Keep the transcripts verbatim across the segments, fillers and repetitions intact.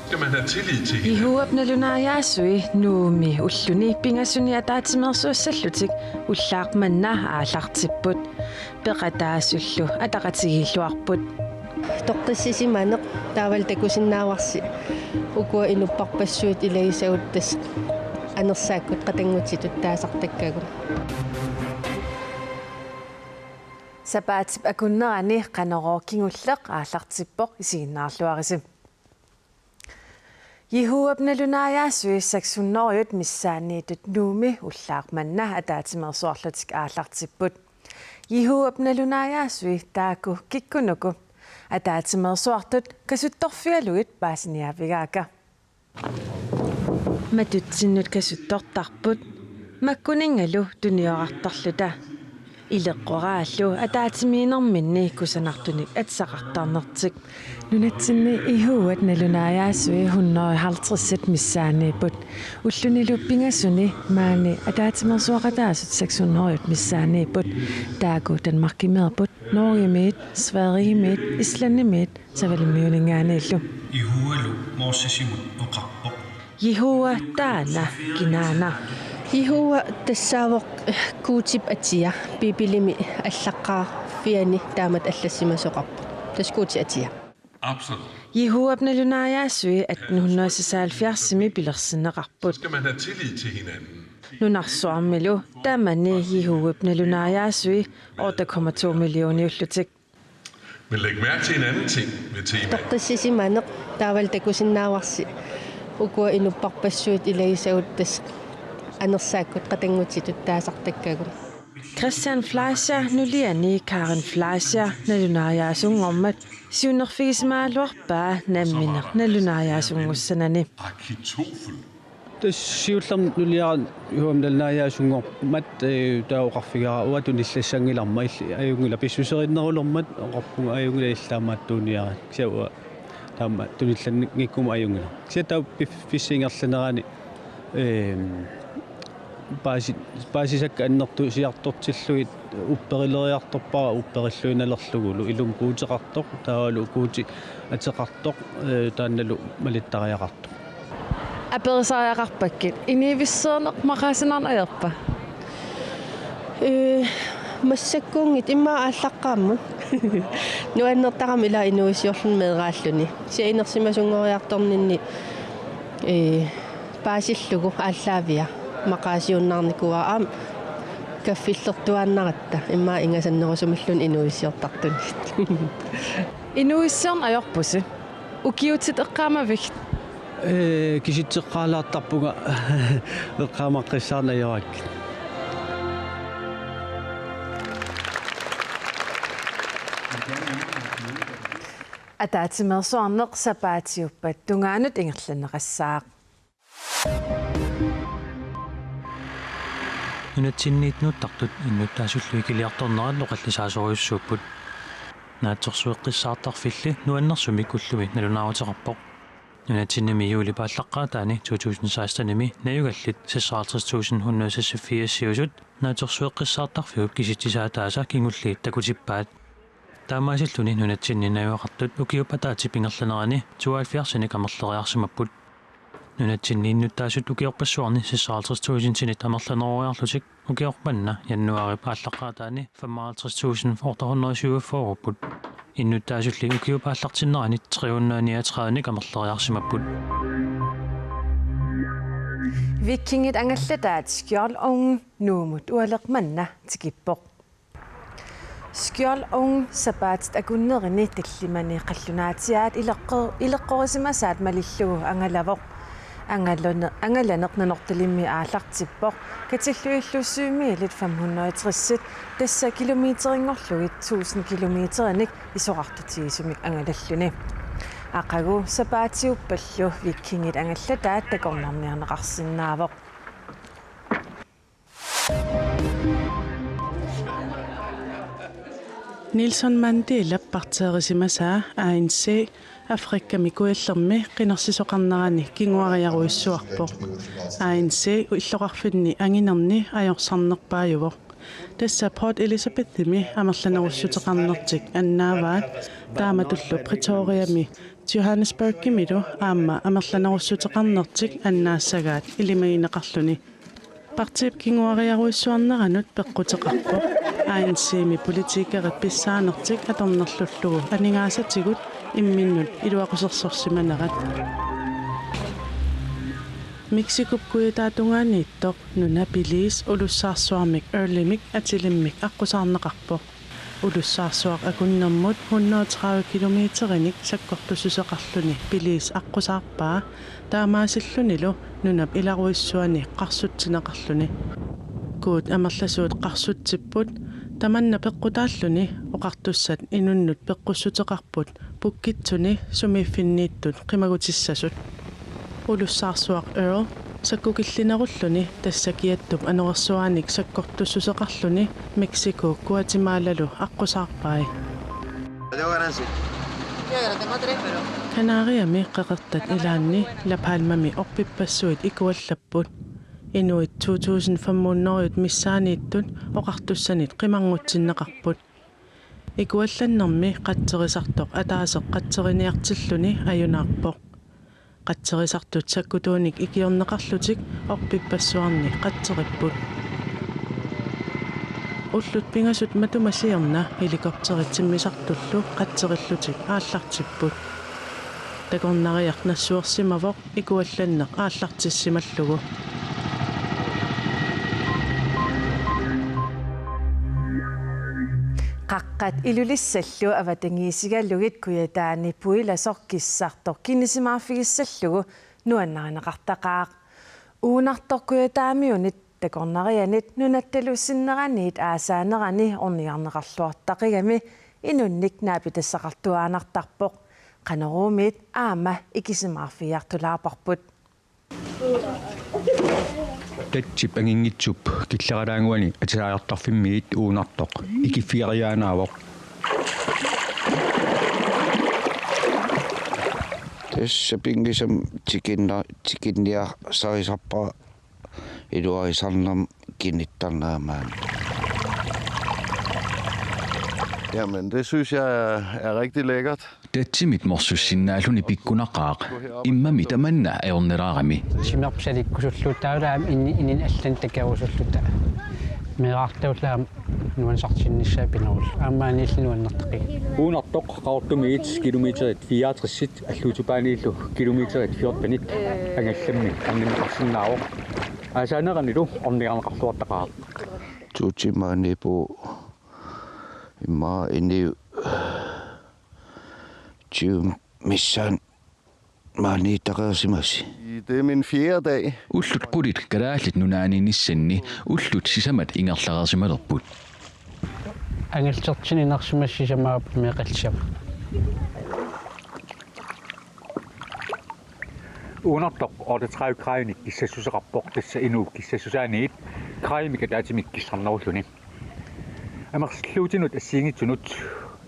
Skal man have tillid til hinanden? Jehovap nalunaajaasui Nuummi ulluni pingasuni ataatsimeersuussallutik ullaaq manna aallartipput. Peqataasullu ataqatigiilluarput. Toqqissisimaneq taavalu takusinnaavarsi ukua inupparpassuit ilagisagut tassa anersaakkut qatanngutitut taasartakkagut. Sapaatip akunnerani Qanorooq kingulleq aallartippoq, isiginnaarluarisi. Jehovap nalunaajaasui seks hundrede missaanniittut Nuummi ullaaq manna ataatsimeersuarlutik aallartipput. Jehovap nalunaajaasui taakku kikkunuku ataatsimeersuartut kasuttorfigalugit paasiniaaffigaakka. Matutsinnut kasuttortarput, makkuninngalu tuniorartarluta. Ileqqoraallu ataatsimiinnerminni kusanartunik atisaqartarnertik. Nunatsinni Jehovap nalunaajaasui hundrede halvtreds missaanniipput. Ullunilu pingasuni maani ataatsimeersuaqataasut seks hundrede missaanniipput. Taakku Danmarkimiipput, Norgemiit, Sverigemiit, Islandimiit, Savalimmiuninngaanniillu. Jehovalu Mosesimut oqarpoq: Jehova taanna kinaana? Jehova tassaavoq Guutip atia, Biibilimi allaqqaarfiani taamatut allassimasoqarpoq. Tassa Guutip atia. Absolut. Jehovap nalunaajaasui atten hundrede seksoghalvfjerdsimi pilersinneqarput. Skal man have tillid til hinanden? Nunarsuarmilu tamani Jehovap nalunaajaasui otte komma to millioniullutik. Men læg mærke til en anden ting ved temaet. Toqqissisimaneq taavalu takusinnaavarsi ukua inupparpassuit ilagisagut tassa anersaakkut qatanngutitut taasartakkagut. Christian Fleischer nuliani Karen Fleischer nalunaajaasunngormat siunnerfigisimagaluarpaa nammineq nalunaajaasunngussanaani. Achitofel. Tassa siullermik nuliara Jehovap nalunaajaasunngorumaarmat, eh, taava oqarfigaara: Uanga tunillassanngilarma, illit ajunngilaq, pissuserinnerulermat oqarpunga: Ajunngilaq, illit taamaattuuniarit. Kisianni uanga taama tunillanngikkuma ajunngilaq. Kisianni taava piffissap ingerlanerani, ehm, paasi-, paasisakka annertusiartortillugit upperileriartorpara, upperilluinnalerlugulu, ilumut puuteqartoq, taavalu Guuti ateqartoq, eh, taannalu malittariaqartoq. Aperisariaqarpakkit: Inuuissuarneq maqaasinnarneq ajorpa? Eh, massakkuunngitsoq, immaqa aallaqqaammut. Nuannertarami ila inuuissiorluni meeraalluni. Kisianni inersimasunngoriartorninni, eh, paasillugu aallaaviat maqaasiunnaarnikuuara, aamma kaffillertuaannaratta, immaqa ingasannerusumilluunniit inuuissiortartunit. Inuuissiorneq ajorpusi? Ukiutit eqqaamavigit? Ee, kisitseqqaalaartarpunga eqqaamaqqissaarneq ajorakkit. Ataatsimeersuarneq sapaatiuppat tungaanut ingerlanneqassaaq. Nunatsinniittut nuuttartut innuttaasullu ikiliartornerat oqallisaasorujussuupput. Naatsorsueqqissaartarfilli nuannersumik ullumi nalunaaruteqarpoq. Nunatsinnimi juulip aallaqqaataani to tusind sekstenimi najugallit seksoghalvtreds tusind hundrede seksogfirs-iusut naatsorsueqqissaartarfiup kisitsisaataasa kingulliit takutippaat. Taamaasilluni nunatsinni najugaqartut ukiup ataatsip ingerlanerani tooghalvfjerdsinik amerleriarsimapput. Nunatsinni innuttaasut ukiorpassuarni seksoghalvtreds tusindinit amerlaneroriarlutik ukioq manna januaarip aallaqqaataani femoghalvtreds tusind otte hundrede syvogfyrre-upput. Innuttaasulli ukiup aallartinnerani tre hundrede niogtredivenik amerleriarsimapput. Vikingit angallataat Skjold Ung Nuummut ualeq manna tikippoq. Skjold Ung sapaatit akunnerini tallimani qallunaatsiaat ileqqo-, ileqqorisimasaat malillugu angalavoq. Angalane-, angalaneq Nanortalimmi aallartippoq. Katillugillu syvmiilit fem hundrede tres-it, tassa kilometerinngorlugit tusind kilometerinik isorartutigisumik angalalluni. Aqagu sapaatiuppallu Vikingit angallataat takornarniarneqarsinnaavoq. Nelson Mandelap bakteerisimasaa A N C Afrikami kujallermi qinersisoqarnerani kinguariarujussuarpoq. A N C illoqarfinni anginerni ajorsarnerpaajuvoq. Tassa Port Elizabethimi amerlanerussuteqarnertik annaavaat, taamatullu Pretoriami Johannesburgimilu aamma amerlanerussuteqarnertik annaassagaat ilimagineqarluni. Partiip kinguariarujussuarneranut peqquteqarpoq. A N C-mi politikerit pissaanertik atornerlullugu aningaasatigut imminnut iluaqusersorsimanerat. Mexicop kujataatungaaniittoq nuna Belize ulussaarsuarmik Earlemik atilimmik aqqusaarneqarpoq. Ulussaarsuaq akunnermut hundrede og tredive kilometerinik sakkortussuseqarluni Belize aqqusaarpaa, taamaasillunilu nunap ilarujussuani qarsutsineqarluni. Kuut amerlasuut qarsutsipput, tamanna peqqutaalluni oqartussat inunnut peqqussuteqarput pukkitsuni sumiiffinniittut qimagutissasut. Ulussaarsuaq Earl sakkukillinerulluni tassa kiattup anorersuaanik sakkortussuseqarluni Mexico Guatemalalu aqqusaarpai. Kanariami qeqertat ilaanni La Palmami orpippassuit ikuallapput. Inuit to tusind fem hundrede missaanniittut oqartussanit qimarngutsinneqarput. Ikuallannermi qatserisartoq ataaseq qatseriniartilluni ajunaarpoq. Qatserisartut sakkutuunik ikiorneqarlutik orpippassuarni qatseripput. Ullut pingasut matuma siorna helikopterit timmisartullu qatserillutik aallartipput. Takornariaq nassuersimavoq ikuallanneq aallartissimallugu. Qaqqat Ilulissallu avatangiisigalugit Kujataani puilasoq kissartoq kinisimaarfigissallugu nuannarineqartaqaaq. Uunartoq Kujataamiunit takornarianit nunattalu sinneraniit aasaanerani ornigarneqarluartaqigami inunnik naapitassaqartuaannartarpoq. Qanoruumiit aamma ikisimaarfigiartulaarparput. Tatsip anginngitsup killeralaannguani atisaajartarfimmiit Uunartoq ikiffigeriaannaavoq. Tassa pinngisamik tikinna-, tikinniarsarisarpara iluarisarnermik kinittarnera maani. Jamen, det synes jeg er, er rigtig lækkert. Tatsimit morsussinnaalluni pikkunaqaaq. Immami tamanna ajorneraarami. Timerput salikkusullugu taavalu aamma ini-, ininni allani takerusulluta. Meeraartaallaam nuannaartinnissaa pinerullugu. Aamma anilli nuannertaqigit. Uunartoq Qaqortumiit kilometerit fireogtres alluutsupaaniillu kilometerit fjortenit angallammi arninneqarsinnaavoq. Aasaaneranilu ornigarneqarluartaqaaq. To timer nipu imma ini tyve missaani maaniittareersimasi. Det er min fjerde dag. Ullut qulit Kalaallit Nunaanniinnissanni ullut sisamat ingerlareersimalerput. Angaltertinniarsimasoq sisamaappoq meeqqalissama. Uunartoq otteogtredive gradimik kissassuseqarpoq, tassa inuup kissassusaaniit gradimik ataatsimik kissarnerulluni. Amerlasuutinut assigiinngitsunut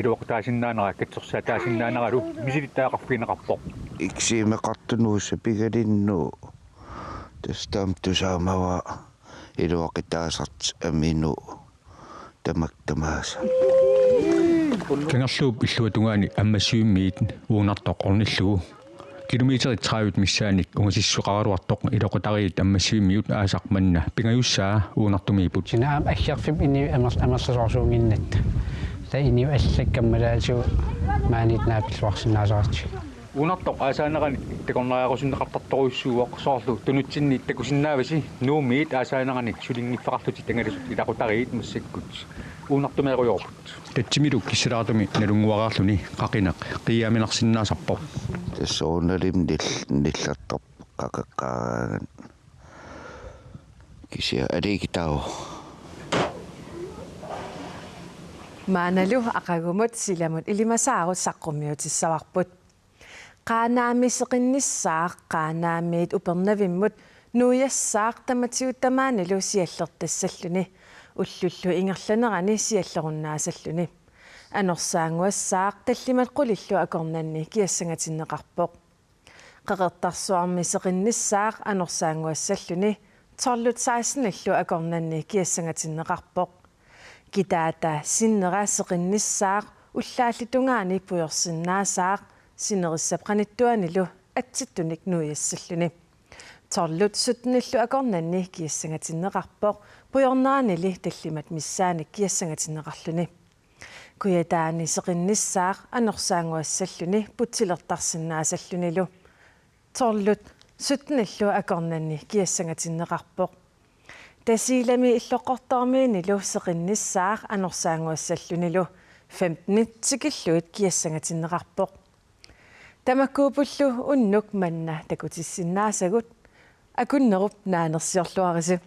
iluaqutaasinnaanera, katsorsaataasinnaaneralu misilittagaqarfigineqarpoq. Eksimeqartunut sapigalugu tassa taama tusaamavara iluaqutaasartoq aminu tamakku tamaasa. Kangerluup illuatungaani Ammassivimmiit Uunartoq ornillugu kilometerit tredive missaannik ungasissuseqaraluartoq iluaqutariit Ammassivimmiut aasaq manna pingajussaa Uunartumiipput. Sinaam aggerfik ini amer-, amerlasoorsuunnginnatta. Taava ini allakkammalaasu maaniit naapilluarsinnaasartik. Uunartoq aasaanerani takornariarusunneqartartorujussuuvoq, soorlu tunutsinni takusinnaavasi Nuummiit aasaanerani sulinngiffeqarlutik angalasut ilaqutariit massakkut Uunartumeerujoorput. Tatsimilu kissalaartumi nalunnguaraarluni qaqineq qiiaminarsinnaasarpoq. Tassa uunalimi nil-, nillertarpoq qaqeqqaaraangat. Kisianni aliikitaavoq. Maannalu aqagumut silamut ilimasaarut saqqummiutissavarput. Qaanaami seqinnissaaq Qaanaamiit Upernavimmut nuiassaaq tamatigut tamaanilu siallertassalluni, ullullu ingerlanerani siallerunnaasalluni. Anorsaannguassaaq tallimat qulillu akornanni kiassangatinneqarpoq. Qeqertarsuarmi seqinnissaaq anorsaannguassalluni, tolvit sekstenillu akornanni kiassangatinneqarpoq. Kitaata sinnera seqinnissaaq ullaallitungaani pujorsinnaasaaq sinerissap qanittuanilu atsittunik nuiassalluni. Tollut syttenillu akornanni kiassangatinneqarpoq pujorneranili tallimat missaanik kiassangatinneqarluni. Kujataani seqinnissaaq anorsaannguassalluni putsilertarsinnaasallunilu. Tollut syttenillu akornanni kiassangatinneqarpoq. Tasiilami illoqqortoormiinilu seqinnissaaq anorsaannguassallunilu femtenit tikillugit kiassangatinneqarpoq. Tamakkuuppullu unnuk manna takutissinnaasagut, akunnerup naanersiorluarisi.